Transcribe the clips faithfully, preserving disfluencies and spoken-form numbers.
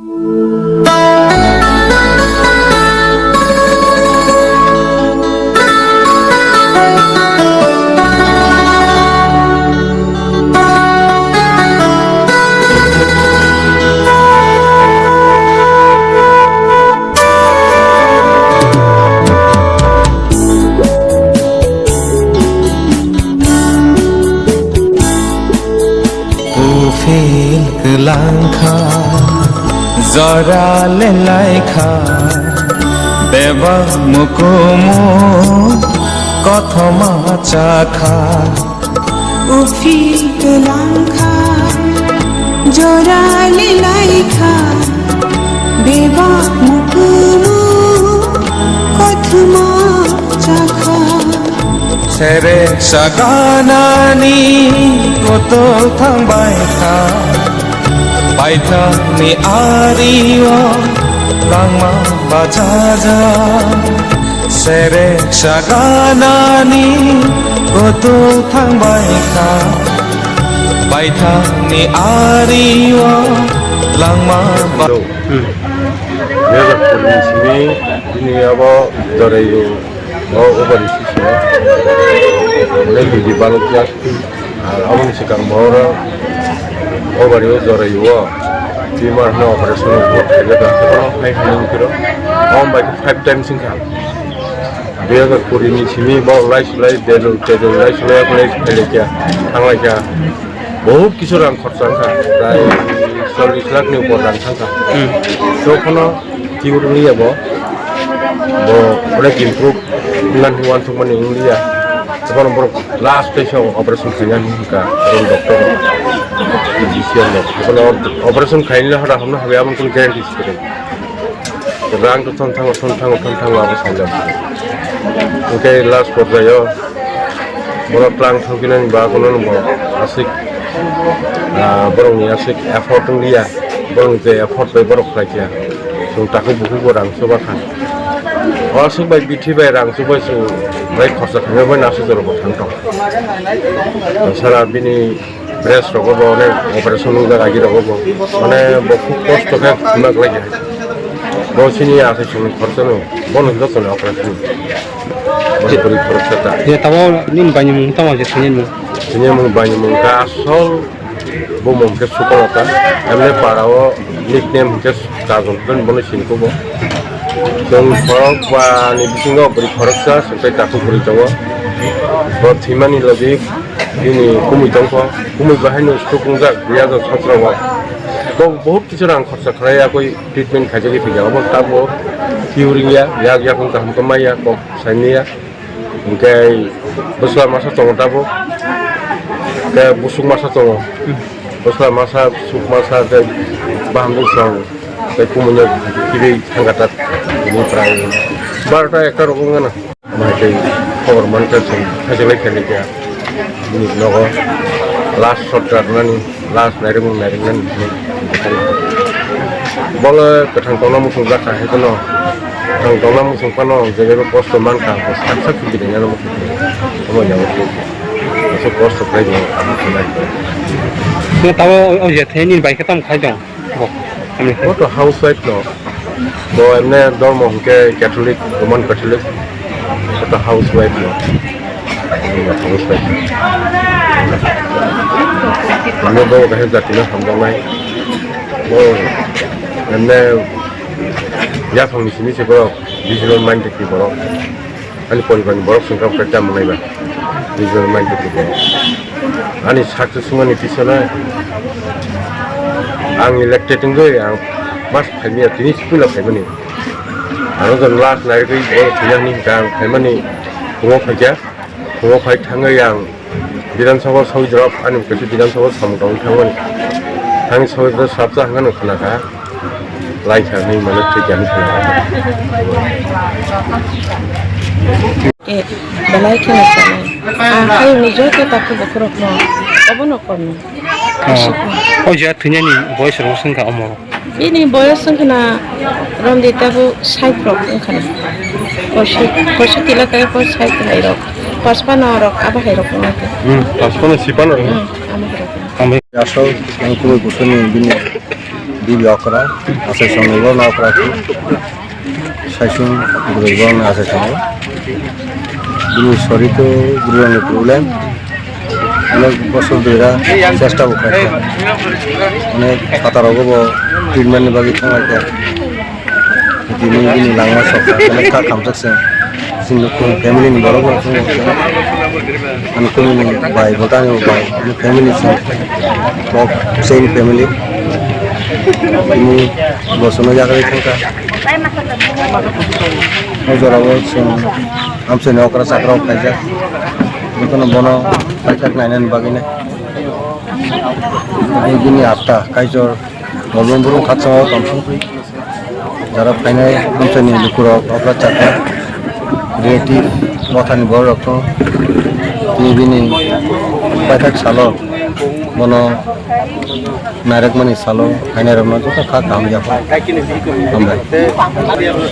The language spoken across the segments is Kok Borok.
Uphil kwlangkha, jora lelaikha, bebak mukumu kothoma chakha. Uphil kwlangkha, jora lelaikha, bebak mukumu kothoma chakha. Sere saganani kotol thangbai kha, paithakni ario langma bachaja. Sere saganani kotol thangbai kha, paithakni ario langma ba- Hello. Hmm. Dui hajar kuri ni simi bini abo Doraio o obari sisi. Bini bidi balok jak. Ar aboni swkang bo oro obari o Doraio tumor hwnwi operation o khaijak. Oro hai hwnwi phiro. Omo bai khe five times wngkha. Dui hajar kuri ni simi bo lai sulai, delu, telu, lai sulai, lai sulai kya, thanglai kya. Bahut kisu rang khorcha wngkha, prai chollish lakh ni upor rang thangkha. Hmm. Tei phano tibur wngya bo, bo onek improve wngnani uansukmani wngliya. Tei phano borok last phase o operation khainani hwnka, borok doctor, physician rok. Tei phano operation khainani hora hamna hamya, amoni kunu guarantee se kwrwi. Rang to thon thango, thon thango, thon thango, abo sailak. Hwnkhe last porjaio borok tlang thangpinani bagwino bo aswk, ah, borokni aswk effort wngliya, borokni je effort bai borok khlaikha. Chwng takhuk bukhukbo rang chuba kha. O aswk bai bithi bai rang chubai chwng bai khorcha khaima bai nasu jorabo thang tong. Sara bini Breast rogo bo onek operation wngjak, agi rogo bo. Mane bo khub kosto khe khulna glai kha. Bo chini asai songni khoroksa no, bono joto ni operation. Bo bwrwi khoroksa ta. Je tabo nini baini mung tamo je thwini mung. Thwini mung baini mung khe asol bo mung khe Sukolata. Emne para o nickname hwnkhe Kajol, bono sini kubo. Chwng khorok ba ni bisingo bwrwi khoroksa, swngtai takhuk bwrwi tongo. Bo thwimani logi bini kumui tongkho, kumui bo haino stroke wngjak dui hajar satro o. Bo bohut kisu rang khorcha khlai, yakui treatment khaijagwi thwikha. Obo tabo theory ya, yak yakung kaham khe maya, kok saimaya. Hwnkhe bwsla masa tongo tabuk. Khe busuk masa tongo. Bwsla masa, suk masa, tei bahan bwsang, tei kumui no kibi thangkha tak. Ini prai barota ekta rok wngkha na. Mai tei khobor mankha chwng khaijak lai khaijak ya. Bini nogo last shot rwnani. Last nairwkmung nairwknani hinwi bole kwthang tongna muchungjak kha, hai kheno kwthang tongna muchung phano je kosto mankha, bo sak sak bini nano muchung. Omo ya muchung. Aswk kosto khlai bo muchungnai. Tabo o je theni bai khe tamo khai tong. Bo, ani. Bo to housewife no. Bo emne dhormo hwnkhe Catholic, Roman Catholic. Bo to housewife no. Housewife. Emne bo kaham jati no hamjaknai. Bo emne yaphang ni simi se borok, business minded ni borok. Ani poribar ni borok songkha bwkhak tamo naiba. Nijor mai tongkha. Ani success wngmani pisono ang elected wngwi ang mas phaimya tini puila phaimani. Ang jon last nairwgwi borok thwinani hwnkha ang phaimani phungo phaikha. Phungo phai thangwi ang Bidhan Sabha soi drop ani kaisa Bidhan Sabha samung tangwi thangmani. Thangwi soi drop sabsa hwnkhano khwnakha. Laisa hinwi mano thwi khe ani khwnakha. Eh, belai kheno sanai. Ang hayungni joto takhuk bukhurokno obono korno. Oh, o je thwinani boyes rok wngkha omo. Bini boyes wngkhana romdi tabuk sait rok wngkhana. Koisu, koisu tila kaya po sait hai rok. Paspano rok abo hai rok wngkha. Hmm, paspano sipano rok. Hmm, abo hai rok. Asol ang kubui kuthumni bini Bibi okra, asai songni bo okra khe. Saisung bwrwi bo asai songo. Bini sori to bwrwi ni problem. Onek bosor dui ra chesta bo khaikha. Onek phataro bo treatment ni bagwi thanglaikha. Tini bini langma sokha, onek kha khamjak se. Chini family ni borok rok chini. Ani family ni bai, botani bai, ani family chini. Kok same family. Tini bo sono yakarwi thangkha. O jora o chwng amchaini okra chakra rok khaijak. Jotono bono paithak nainani bagwino. Bini atta Kaitor Dolong Burung Khatsango tongthok. Jara phainai amchaini lukurok okra chakra relative mothani borok rok tini bini paithak salo bono nairwkmani salo phainairokno joto kha kaham yapha. Hambai.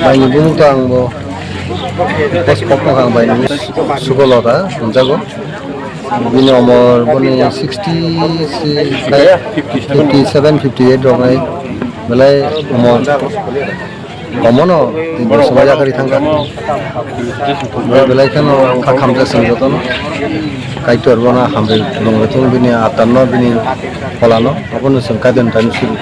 Baini bumung to ang bo bos kokno kha ang baini Sukolota hwnjago. Bini omor boni sixty, fifty seven, fifty eight rok nai belai omor komono tini bosongo yakarwi thangkha. Belai belai kheno kha khamjak chwng jotono. Kaitor bono hamrwi khulumwi thung bini atarno bini pholano abono chwng kaitor thani suru.